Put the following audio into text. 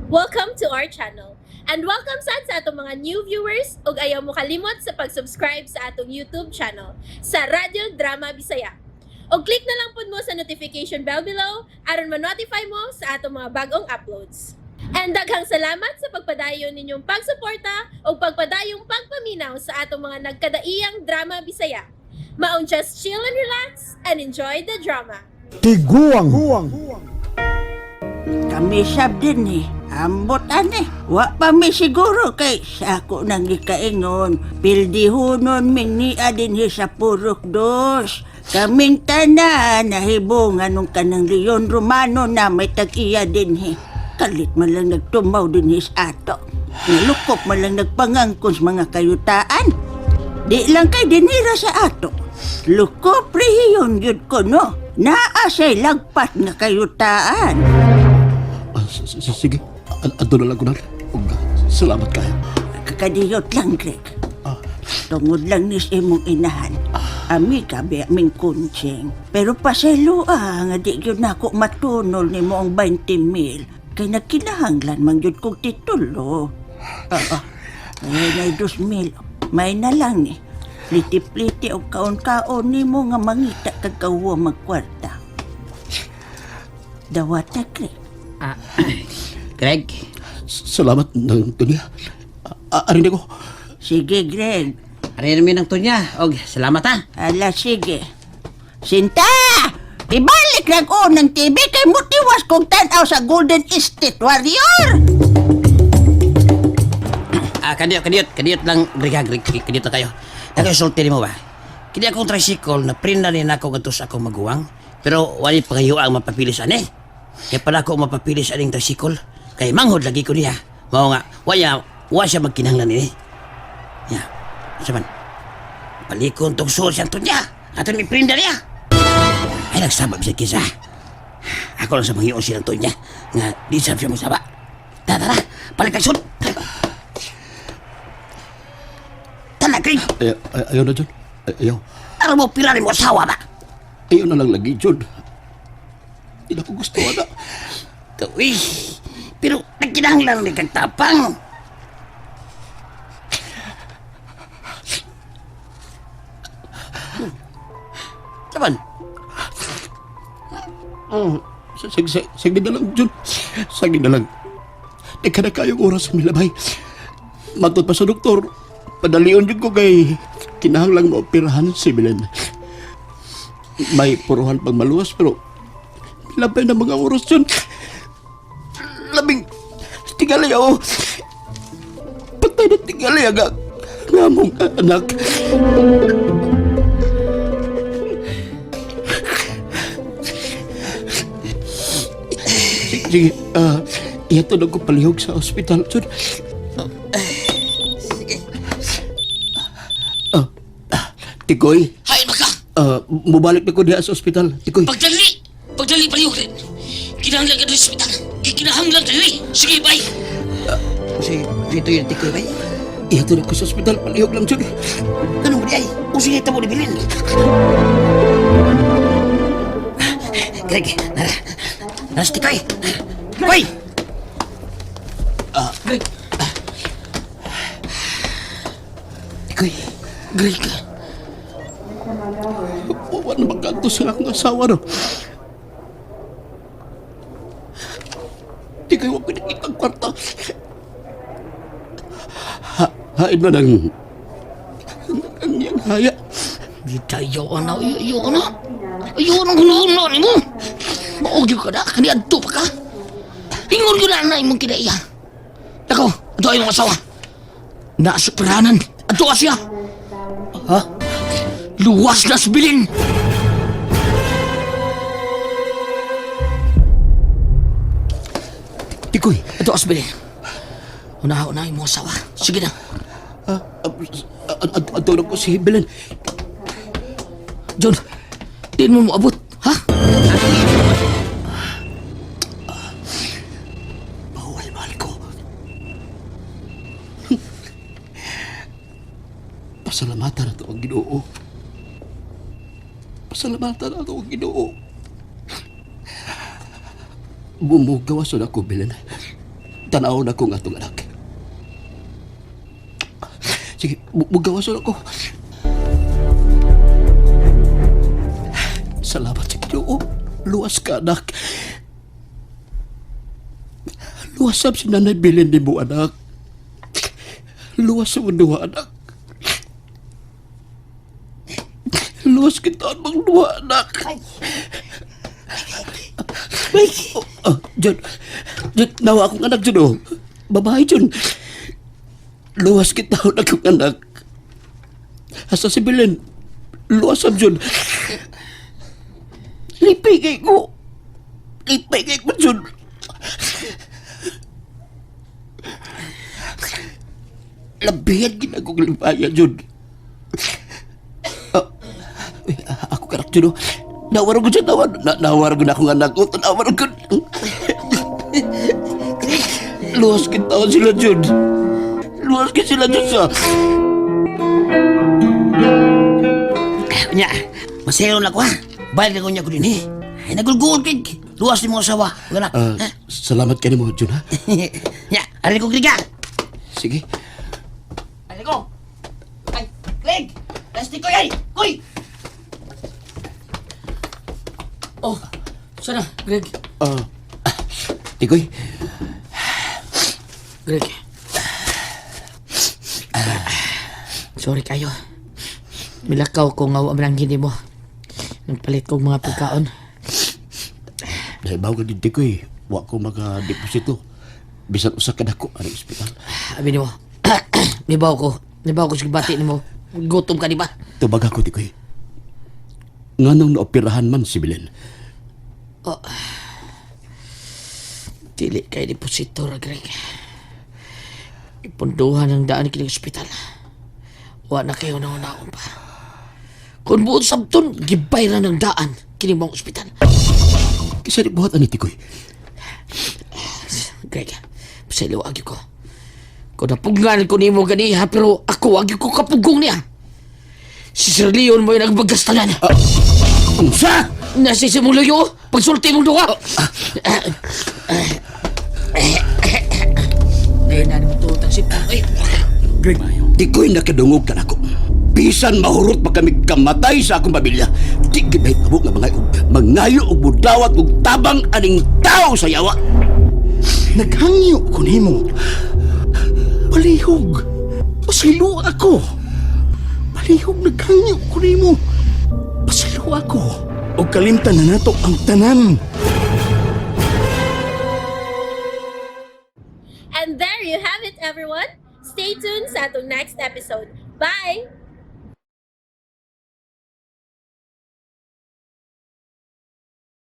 Welcome to our channel. And welcome sad sa atong mga new viewers ug ayaw mo kalimot sa pag-subscribe sa atong YouTube channel sa Radyo Drama Bisaya. Og click na lang pud mo sa notification bell below aron ma-notify mo sa atong mga bagong uploads. And daghang salamat sa pagpadayon ninyong pagsuporta ug pagpadayong pagpaminaw sa atong mga nagkadaiyang drama Bisaya. Maong just chill and relax and enjoy the drama. Tiguang. Kami sab din eh. Ambot ani. Wa pa mi siguro kay sa ako nang gikaingon. Pildihunon min niya dinhi sa Purok Dos. Kaming tanan nahibong anong kanang Leon Romano na may tag-iya dinhi. Kalit man lang nagtumaw dinhi sa ato. Nalukop man lang nagpangangkon sa mga kayutaan. Di lang kay dinira sa ato. Lukop rehiyon yun ko no. Naa siya'y lagpat nga kayutaan. Sige, adto na lang ko na. Ug salamat kayo. Kakadiyot lang, Greg. Tungod lang ni sa imong inahan. Ami kabi aming kuntsing. Pero pasaylo ah, nga di gyud nako matunol nimo ang 20 mil. Kay nagkinahanglan man gyud kog titulo. Oo. Ay, nay 2 mil. May na lang ni. Pliti-pliti og kaon-kaon nimo nga mangita kag kawwa magkwarta. Dawata, Greg. Ah, Greg, Salamat ng tunya. Arin ko. Sige, Greg. ano namin ang tunya? Og, salamat ha. Ala, sige. Sinta! Ibalik lang ko ng TV kay mutiwas kong tanaw sa Golden Estate Warrior! Ah, kadiyot, kadiyot, kadiyot lang, Greg ha, Greg, kadiyot na kayo. Nakasulti mo ba? Kini akong tricycle na prinda ni nako kadto sa akong maguwang. Pero wali pa kayo ang mapapilis ani. Kaya pala ko mapapilis aning tricycle. Kay manghod lagi ko niya. Mao nga, waya, wa siya magkinahanglan ini. Ya, sa man. Palikon tong suot siyang tunya. Ato ni prinda niya. Ay, nagsabab siya kisa. Ako lang sa mangyoon silang tunya. Nga, di sab siya mosaba. Tara, tara, palit ang suot. Tala, Greg. Ayaw na, John. Ayaw. Alam mo, pila rin mo asawa ba? Ayaw na lang lagi, John. Hindi na ko gusto na. Uy, pero nagkinahanglan ni kang tapang. Laban, Sige na lang, John. Sige na lang. Di ka na kayong oras milabay. Matod pa sa doktor. Padalion jud ko kay kinahanglang maoperahan si Belen. May puruhan pang maluwas pero milabay na mga oras, John. Labing tingali ako. Patay na tingali ang among anak. Sige, sige. Ihatod ako palihog sa ospital, John. Sige. Tikoy, Hay maka! mubalik na ko diha sa ospital. Tikoy. Pagdali! Pagdali paliw rin! Kinahanglan ka doon sa ospital! Kinahanglan ka rin! Sige, bye! Si, dito yung tikoy ba? Ihatod ako sa ospital. Palihog lang, John. Ganun ba di ay? Usin ito mo ni Bilin. Greg, nara. Nara si tikoy. Tikoy! Greg! Tikoy. Greg! Wa na magkanto sa akong asawa, no? Tikoy, wa ko nakita ang kwarta. Hain man ang iyang haya. Bita, ayaw na, ayaw na. Ayaw na, hunahuna ni mo. Maog yun ka na, kani adto pa ka. Ingon yun na na imong kinaiya. Nako, ato ay mong asawa. Naasuperanan, ato ka siya. Ha? Luwas na sa bilin. Tikoy, Ato ka sa bilin. Una-una imong asawa. Sige na. ato na ko si Belen. John, diin mo moabot, ha? Bawal, mahal ko. Pasalamatan na ito ang Ginoo. Pasalamatan na ito ang Ginoo. Bumugawas na ako, Belen. Tanaw na ko nga atong anak. Sige, mugawas na ako. Salamat sa Ginoo. Luwas ka, anak. Luwas sab si Nanay Belen ni mo, anak. Luwas sa mundo, anak. Luwas kita ang magduha, anak. Oh, oh, John, John, nawa akong anak, John, oh. Babae, John. Luwas kita ang akong anak. Asa si Belen? Luwas sab, John. Lipay kay ko. Lipay kay ko, John. Labihan ginagong limpaya, John. Ah, uy, ako karak, John. Oh. Nawar ko dyan, nawar. Nawar ko na akong anak ko. Nawar ko. Luwas kita sila, John. Luwas kita sila, John, sa... Nya, masayro na ko ha. Balik na ko niya ko din eh. Ay, nagulgul kig. Luwas ni mga asawa. Wala. Ah, salamat ka nimo, John, ha? Nya, arin ko Greg ha. Sige. Arin ko. Ay, Greg! Plastic ko ay! Kuy! Oh, sana, Greg. Ah, Tikoy, Greg. Sorry kayo. Milakaw ko nga wa man ang gini mo. Nagpalit kog mga pagkaon. dahil bawo ka din, Tikoy. Wa ko maka-deposito. Bisan usa ka dako ang ospital. Abi nimo. Nibaw ko. Nibaw ko sa bati nimo. Gutom ka di ba? Tubag ako, Tikoy. Nganong naoperahan man si Belen? Dili kay deposito ra, Greg. Ipunduhan ang daan kining ospital. Wa na kayo na unaon pa. Kung buot sabton, gibay ra ng daan kining mong ospital. Kisa di buhat ani, Tikoy. Greg, pasaylo agyo ko. Kung napugnan ko nimo ganiha, pero ako agyo ko kapugong niya. Si Sir Leon mo yung nagbagastanan. Unsa? Nasa sa mong luyo, pagsulti mong duha. Ngayon na naman tutang si Ay, Greg, Tikoy nakadungog ka nako. Bisan mahurot pa kami kamatay sa akong pamilya. Di gid nahitabo nga mga mangayo og budawat og tabang aning tao sa yawa. Naghangyo ko nimo. Palihog. Pasaylo ako. Palihog naghangyo ko nimo. Pasaylo ako. O kalimtan na nato ang tanan. And there you have it, everyone. Stay tuned sa atong next episode. Bye!